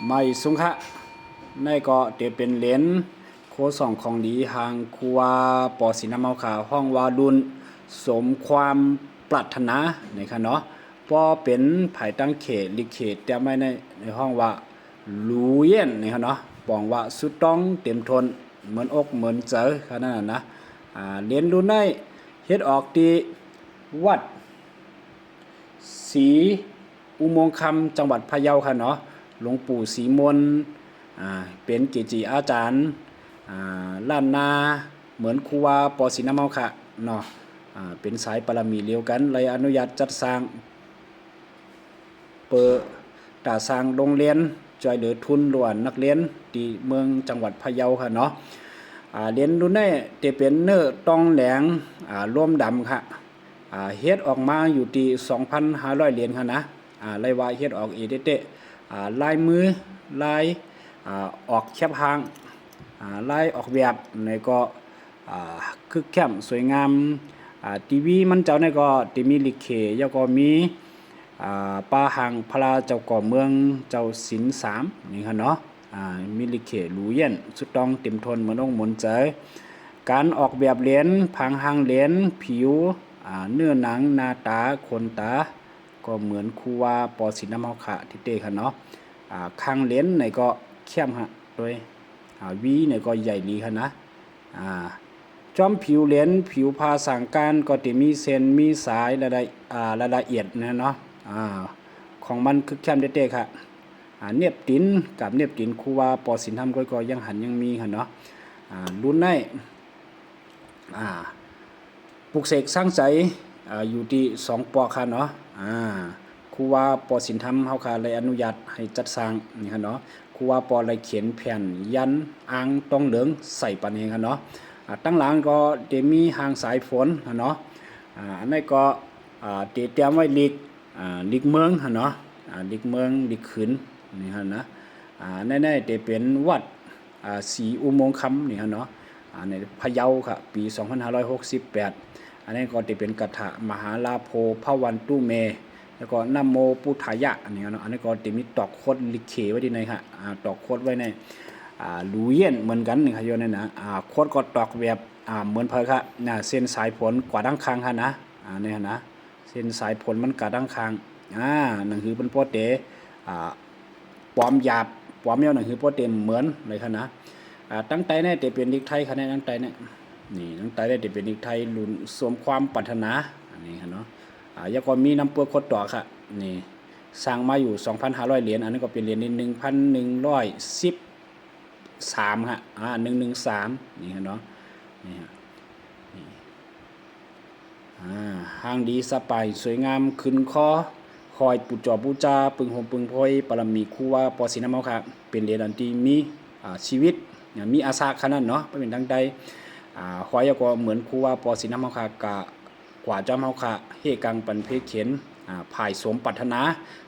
ໄມ້ສຸງຄະ ໃນກໍເຕເປັນຫຼຽນໂຄສອງຂອງດີ ທາງຄູວາປໍສີນຳເຮົາຂ້າ ຮ້ອງວ່າລຸ້ນສົມຄວາມປາດຖະໜາ ນີ້ຄະເນາະ. ພໍເປັນພາຍຕັ້ງເຂດ ລິເຂດຕຽມໄວ້ໃນ ໃນຮ້ອງວ່າ ລູເຢັນ ນີ້ຄະເນາະ, ປອງວ່າສຸດຕ້ອງເຕັມທົນ ເໝືອນອົກເໝືອນໃຈຂະໜາດນັ້ນນະ. ອາ ຫຼຽນລຸ້ນໃນເຮັດອອກທີ່ວັດ ສີອຸໂມງຄຳ ຈັງຫວັດພະເຍົາຄະເນາະ. ຫຼວງປູ່ສີມົນ ອາ ເປັນເກຈິອາຈານ ອາ ລ້ານນາ ເໝືອນຄູວາປໍສີນຳເຮົາຄະເນາະ. ອາ ເປັນສາຍບາລະມີລຽວກັນ ໄດ້ອະນຸຍາດຈັດສ້າງ ເປີດຕາສ້າງໂຮງຮຽນ ຊ່ວຍເຫຼືອທຶນຫຼວງນັກຮຽນທີ່ເມືອງ ຈັງຫວັດພະເຍົາຄະເນາະ. ອາ ຫຼຽນລຸ້ນໃນເຕເປັນເນື້ອຕອງແຫຼງ ອາ ໂລມດຳຄະ. ອາ ເຮັດອອກມາຢູ່ທີ່ສອງພັນຫ້າຮ້ອຍຫຼຽນຄະນະ. ອາ ລາຍວ່າເຮັດອອກເອງເຕະໆ ອາ ລາຍມື ລາຍ ອາ ອອກແຄບຮ່າງ ອາ ລາຍອອກແບບໃນກໍ ອາ ຄຶກແຄ້ມສວຍງາມ. ອາ ຕີວີມັນເຈົ້າໃນກໍເຕມີລິເຂ ແລ້ວກໍມີ ອາ ປາຫັງພະລາເຈົ້າກໍເມືອງເຈົ້າສິນສາມ ນີ້ຄະເນາະ. ອາ ມີລິເຂ ລູເຢັນ ສຸດຕ້ອງເຕັມທົນ ເໝືອນອົກເໝືອນໃຈ. ການອອກແບບຫຼຽນ ຜັງຮ່າງຫຼຽນ ຜິວ ອາ ເນື້ອໜັງ ໜ້າຕາ ຂົນຕາ ກໍເໝືອນຄູວາປໍສີນຳເຮົາຄະເຕະໆຄະເນາະ. ອາ ຄາງຫຼຽນໃນກໍແຄບຮະ ໂດຍ ອາ ຫວີໃນກໍໃຫຍ່ດີຄະນະ. ອາ ຈອມຜິວຫຼຽນ ຜິວພາສັງການ ກໍເຕມີເສັ້ນມີສາຍລະລະ ອາ ລະລະອຽດນະເນາະ. ອາ ຂອງມັນຄຶກແຄ້ມເຕະໆຄະ. ອາ ເນັບຕີນ ກາບເນັບຕີນຄູວາປໍສີນຳກໍ ກໍຍັງຫັນຍັງມີຄະເນາະ. ອາ ລຸ້ນໃນ ອາ ປຸກເສກສ້າງໃຈ ອາ ຢູ່ທີ່ສອງປອກຄະເນາະ. ອາ ຄູວາປໍສີນຳເຮົາຄະ ໄດ້ອະນຸຍາດໃຫ້ຈັດສ້າງ ນີ້ຄະເນາະ. ຄູວາປໍໄດ້ຂຽນແຜ່ນຢັນອ່າງຕອງເຫຼືອງໃສ່ປັນເອງຄະເນາະ. ອາ ຕັ້ງຫຼັງກໍເຕມີຮ່າງສາຍຝົນຄະເນາະ. ອາ ອັນໃນກໍ ອາ ເຕຕຽມໄວ້ລິກ ອາ ລິກເມືອງຄະເນາະ. ອາ ລິກເມືອງ ລິກຂືນ ນີ້ຄະນະ. ອາ ໃນໃນເຕເປັນວັດ ອາ ສີອຸໂມງຄຳ ນີ້ຄະເນາະ. ອາ ໃນພະເຍົາຄະ ປີສອງພັນຫ້າຮ້ອຍຫົກສິບແປດ. ອັນນີ້ກໍເຕເປັນກາຖາມະຫາລາໂພພະວັນຕຸເມ ແລ້ວກໍນະໂມພຸດທາຍະ ນີ້ຄະເນາະ. ອັນນີ້ກໍເຕມີຕອກໂຄດລິເຂໄວ້ທີ່ໃນຄະ. ອາ ຕອກໂຄດໄວ້ໃນ ອາ ລູເຢັນເໝືອນກັນ ນີ້ຄະ ຢູ່ໃນນະ. ອາ ໂຄດກໍຕອກແບບ ອາ ເໝືອນໃຜຄະ ນະ ເສັ້ນສາຍຝົນກວາດທາງຂ້າງຄະນະ. ອາ ນີ້ຄະນະ ເສັ້ນສາຍຝົນມັນກະດ້າງຂ້າງ. ອາ ໜັງສືເພິ່ນໂປເຕ ອາ ປອມຫຍາບ ປອມຍາວ ໜັງສືໂປເຕເໝືອນເລີຍຄະນະ. ອາ ຕັ້ງໃຕ້ແນ່ເຕເປັນລິກໄທຄະແນ່ ຕັ້ງໃຕ້ແນ່ ນີ້ ຕັ້ງໃຕ້ແນ່ເຕເປັນລິກໄທລຸ້ນສົມຄວາມປາດຖະໜາ ອັນນີ້ຄະເນາະ. ອາ ແລ້ວກໍມີນ້ຳເປືອກໂຄດຕໍ່ຄະ ນີ້ ສ້າງມາຢູ່ສອງພັນຫ້າຮ້ອຍຫຼຽນ. ອັນນີ້ກໍເປັນຫຼຽນນີ້ໜຶ່ງພັນໜຶ່ງຮ້ອຍສິບ ສາມຮະ ອາ ໜຶ່ງໜຶ່ງສາມ ນີ້ຮະເນາະ ນີ້ຮະ ນີ້ ອາ ຮ່າງດີສະບາຍສວຍງາມ ຂຶ້ນຄໍ ຄອຍປູ່ຈໍບູຊາ ປຶງໂຮມປຶງໂພຍ ບາລະມີຄູວາປໍສີນຳເຮົາຄະ ເປັນຫຼຽນອັນທີ່ມີ ອາ ຊີວິດ ມີອາສາຂະໜາດເນາະ ເປັນທາງໃດ ອາ ຄອຍກໍເໝືອນຄູວາປໍສີນຳເຮົາຄະ ກະ ກວ່າຈອມເຮົາຄະ ເຮກັງປັນເພເຂັນ ອາ ພາຍສົມປາດຖະໜາ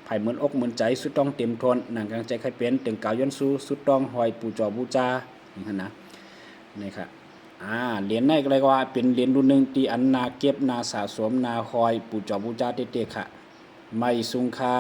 ພາຍເໝືອນອົກເໝືອນໃຈ ສຸດຕ້ອງເຕັມທົນ ໜັງກາງໃຈໃຄເປັນ ເຕີງກາວຍ້ອນຊູ ສຸດຕ້ອງຮອຍປູ່ຈໍບູຊາ ນີ້ຫັ້ນນະ ນີ້ຄະ ອາ ຫຼຽນໃນກໍເລີຍວ່າເປັນຫຼຽນລຸ້ນໜຶ່ງທີ່ອັນໜ້າເກັບ ໜ້າສະສົມ ໜ້າຮອຍປູ່ຈໍບູຊາເຕໆຄະ ໄມ້ສຸງຄະ.